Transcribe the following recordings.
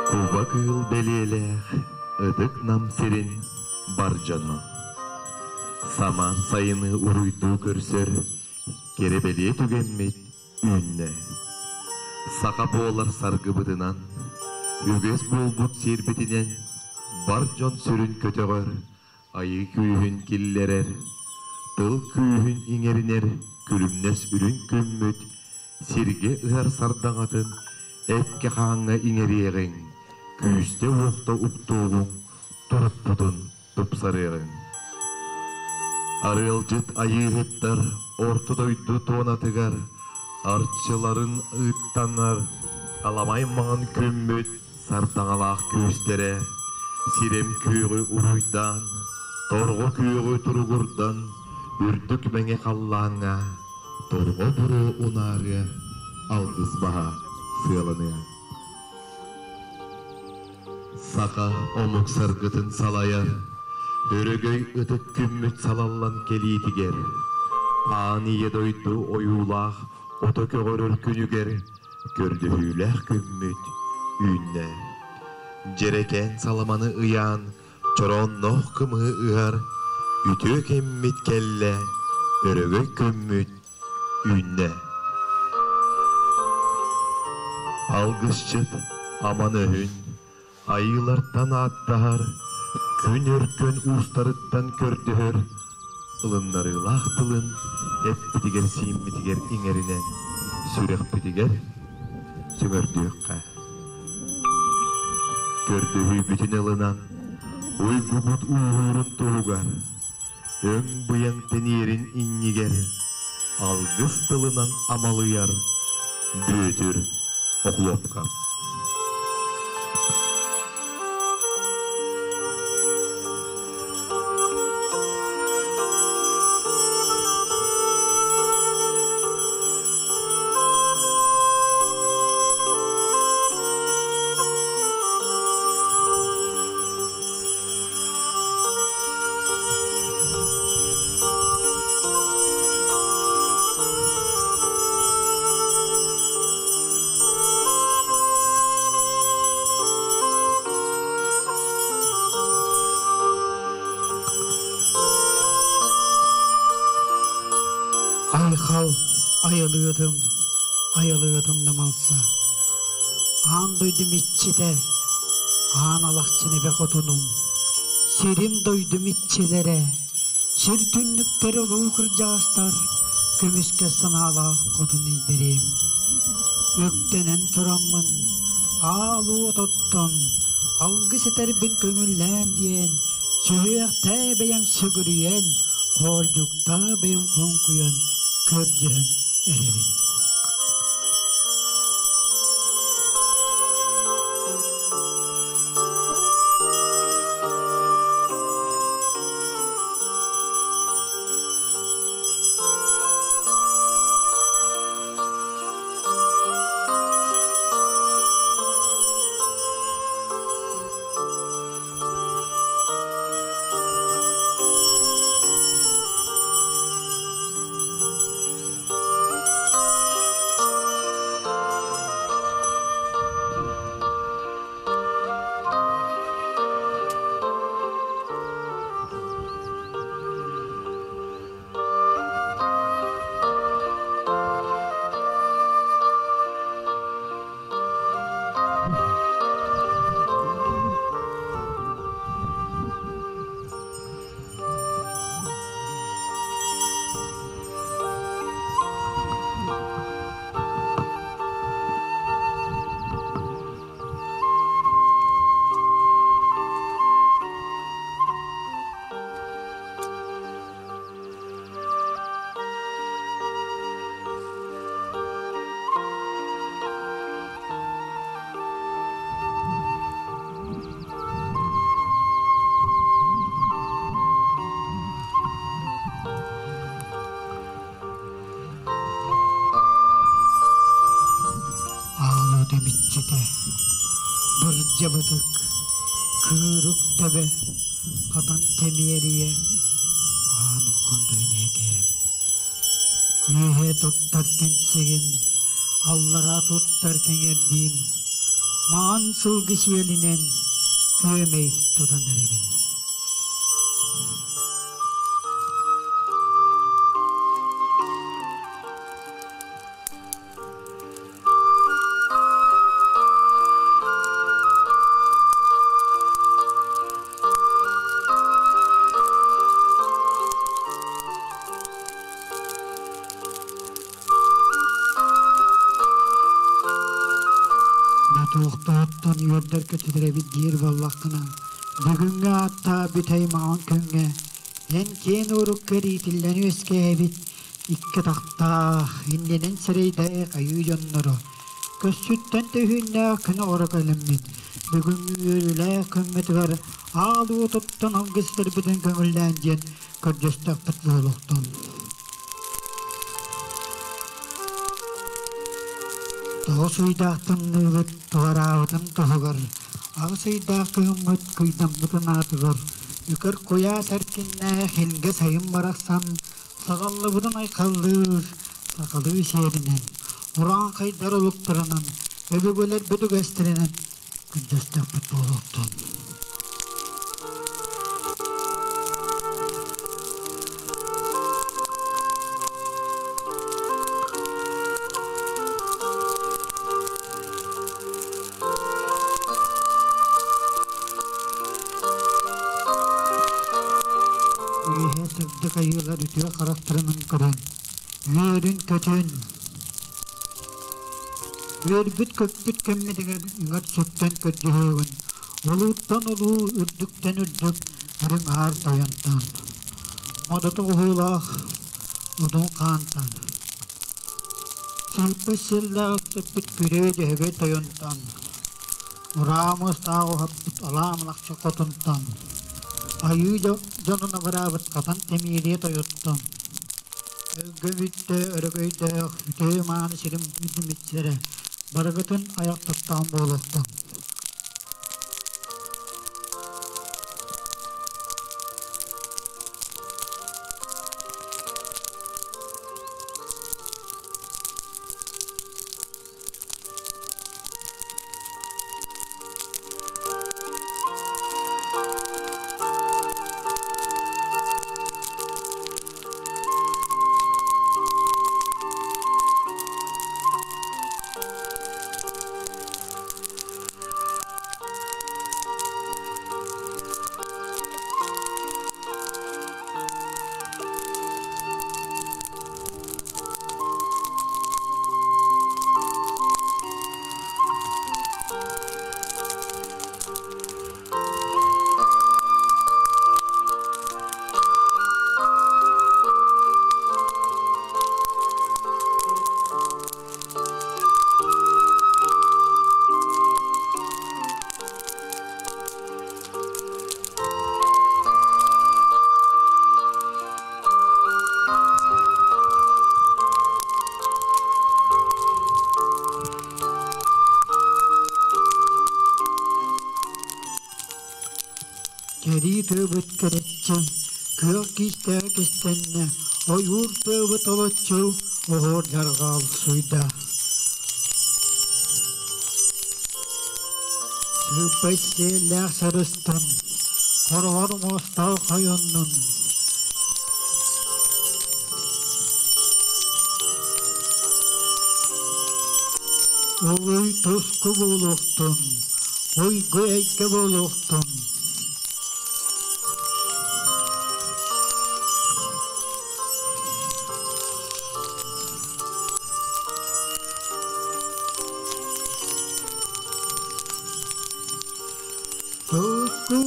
Куба кыыл бэлиэлээх ытык Нам сирин бар дьоно. Самаан сайыны уруйдуу көрсөр кэрэ бэлиэ түгэммит үүннэ. Саха буолар саргыбытынан, үгэс буолбут сиэрбитинэн бар дьон сүрүн көтөҕөр, айыы күүһүн киллэрэр, тыл күүһүн иҥэринэр күлүмнэс үрүҥ күммүт сиргэ ыһар сардаҥатын эккэ-хааҥҥа иҥэриэҕиҥ, күүстэ-уохта уктуоҕуҥ, турукпутун тупсарыаҕыҥ. Арыалдьыт айыыһыттар орто дойду туонатыгар арчыларын ыыттанар аламай маҥан күммүт сардаҥалаах күүстэрэ сирэм күөҕү уруйдаан, торҕо күөҕү туругурдан, үрдүк мэҥэ халлааҥҥа торҕо буруо унаарыа, алгыс баһа сыаланыа. Саха омук саргытын салайар, өрөгөй ытык күммүт салаллан кэлиитигэр, аан ийэ дойду ойуулаах ото көҕөрөр күнүгэр көрдөһүүлээх күммүт үүннэ. Дьэрэкээн саламаны ыйаан, чороонноох кымыһы ыһар үтүө кэммит кэллэ, өрөгөй күммүт үүннэ. Алгысчыт аман өһүн айыылартан ааттаһар, күн өркөн уустарыттан көрдөһөр ылыннарыылаах тылын эппитигэр-сииммитигэр иҥэринэн сүрэхпитигэр сөҥөрдүөххэ. Көрдөһүүбүтүн ылынан, уйгубут ууһуурун туһугар, өҥ-быйаҥ тэниэрин иннигэр алгыс тылынан амалыйар Бүөтүр Охлопка. Айхал айылыытым, айылыытым да малса. Аан дойдум иччитэ, аан алахчын эбэ хотунум, сирим дойдум иччилэрэ, сир түннүктэрэ улуу кырдьаҕастар, көмүскэ санаалаах хотун илдэрим. Үктэнэн тураммын, аал уот оттон, алгыс этэрбин көҥүллээн диэн, сүһүөхтээ бэйэм сүгүрүйэн, хоолдьуктаа бэйэм хоҥкуйан көрдөһөн эрэбин. Аалыыта иччитэ, бырдьабытык, кыырык дөбө, хатан тэмиэрийэ, аан уххан туһунэкээм. Үөһэ туттар кэнсигим, аллараа туттар кэҥэрдиим. Маҕан сылгы сиэлинэн күөмэй тутан эрэбин. Натуохтааттан үөрдэр көтүтэрэбит диир буоллаххына, бүгүҥҥү ааттаа бүтэй маҥан күҥҥэ эн киэн уурукка иитиллэн үөскээбит икки атахтаах, иннинэн сирэйдээх айыы дьонноро көссүттэн төһүүннээх күн оҕоро кэлэммит, бүгүҥҥү үөрүүлээх күммүтүгэр аал уотуттан алгыстарбытын көҥүллээн диэн көрдөстөхпүт буолуохтун. Тоҕус ыйдаах тымныыбыт туораабытын туһугар, аҕыс ыйдаах кыһыммыт кыйдаммытын аатыгар, үкэр куйаас эркиннээх илгэ сайын барахсан саҕаллыбытын айхаллыыр сахалыы сиэринэн, урааҥхайдар олуктарынан, өбүгэлэрбит үгэстэринэн күндэстэхпит буолуохтун. Үөһэ сырдык айыылар үтүө харахтарынан көрөн, үөрүн-көтүн, Үөрбүт-көппүт кэммитигэр үҥэр сүктэн көрдөһүөҕүн, улууттан улуу, үрдүктэн үрдүк үрүҥ аар тойонтон, модуту уһуулаах удун хаантан, сылпыс силлээх үктэппит күрүө дьөһөгөй тойонтон, ураа муостаах уһаппыт алаа мылахчы хотунтан, айыы дьонун абыраабыт хатан тэмиэрийэ тойоттон, Өлгөмүттэ өрөгөйдөөх үтүө-мааны сирим үдүмүттэрэ барыгытын айах туттаан буолуохтун. Кэрии тыабыт кэрэччи, күөх киистээх кистэннэ, ойуур тыабыт олоччу, оһуор дьарҕаал суйда. Сыыппай сиэллээх сарыстан, хороҕор муостаах хойоннун, Улуй туску буолуохтун, уйгу эйгэ буолуохтун. Туску,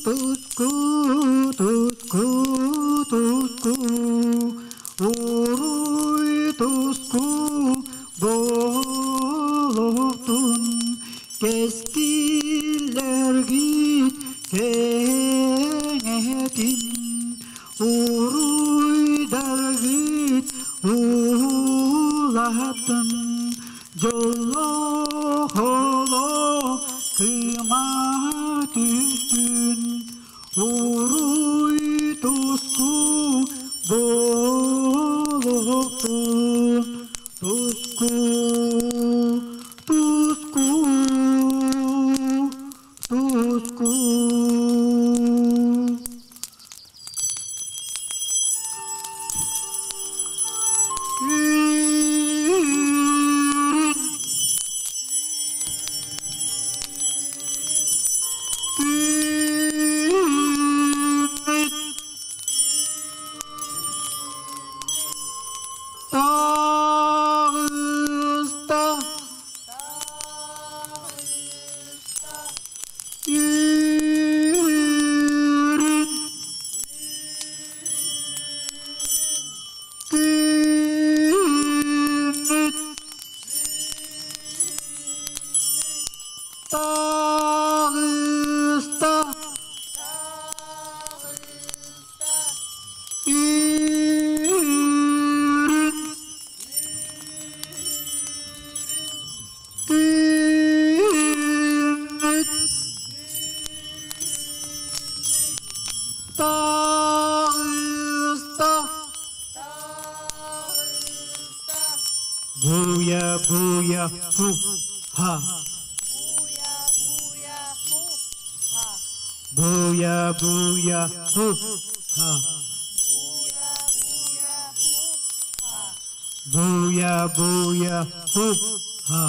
туску, туску, туску, уруй туску буолуохтун, кэскиллэргит кэҥэтин, уруйдаргыт улаатын, дьоллоох олох кыымат үстүн, уруй туску буолуохтун, туску, туску. Таҕыста Үрүн Күммүт Таҕыста Буя буя ху ха Буя буя ху ха Буя буя ху ха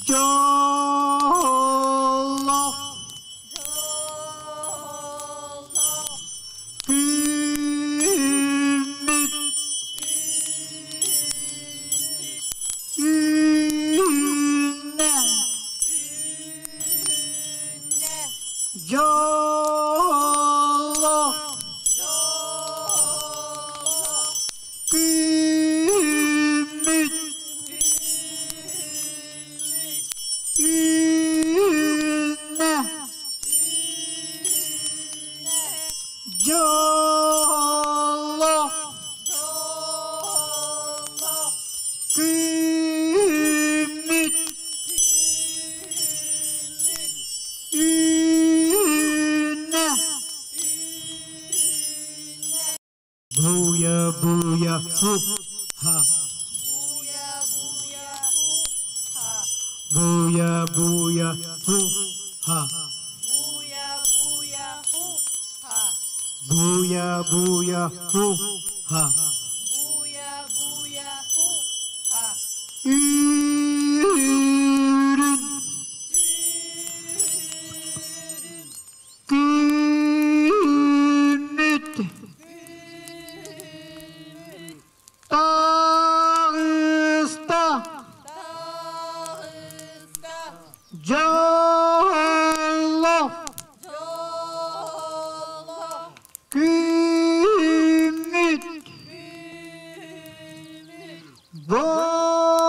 Дьоллоох Күммүт үүннэ Дьоллоох Күммүт үүннэ Дьоллоох Күммүт үүннэ Буя буя ху ха Буя буя ху ха Буя буя ху ха Үрүн Күммүт таҕыста Дьоллоох Күммүт буолла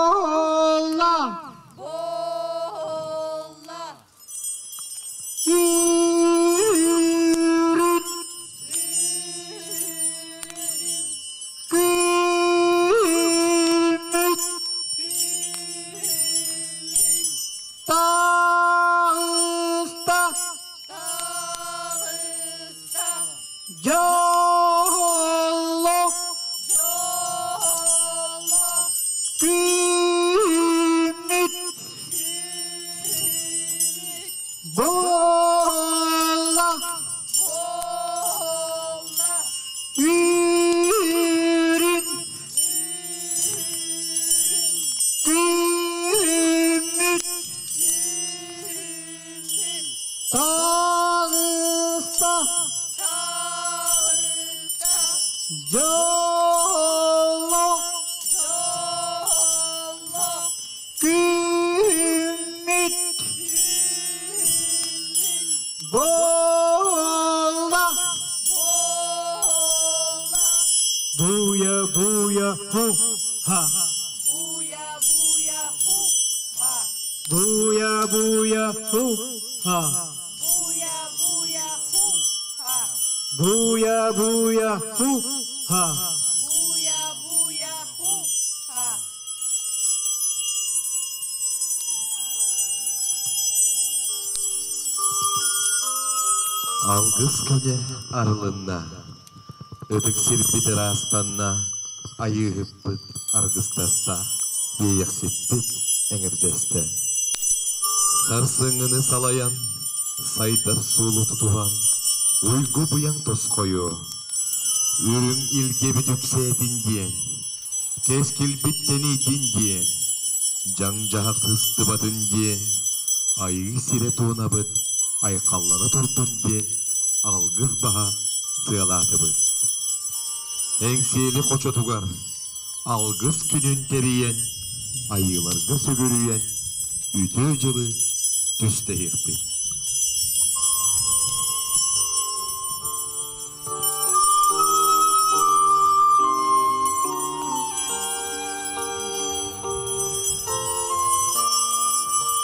Үрүт Күммүт таҕыста Дьоллоох Күммүт буолла Үрүн Күммүт таҕыста Дьоллоох Күммүт буолла Буя буя ху ха Буя буя ху ха Буя буя ху ха Алгыс күнэ арылынна, ытык сирбит ыраастанна, айыыһыппыт аргыстаста, иэйэхсиппит эҥэрдэстэ. Сарсыҥҥыны салайан, сайдар суолу тутуһан, уйгу-быйаҥ тосхойуо. Үрүҥ илгэбит үксээтин диэн, Кэскилбит тэнийдин диэн, дьаҥ-дьаһах сыстыбатын диэн, айыы сирэ туонабыт айхаллана турдун диэн алгыс баһа сыалаатыбыт. Эҥсиэли хочотугар алгыс күнүн тэрийэн, айыыларга сүгүрүйэн, үтүө дьылы түстэһиэхпит.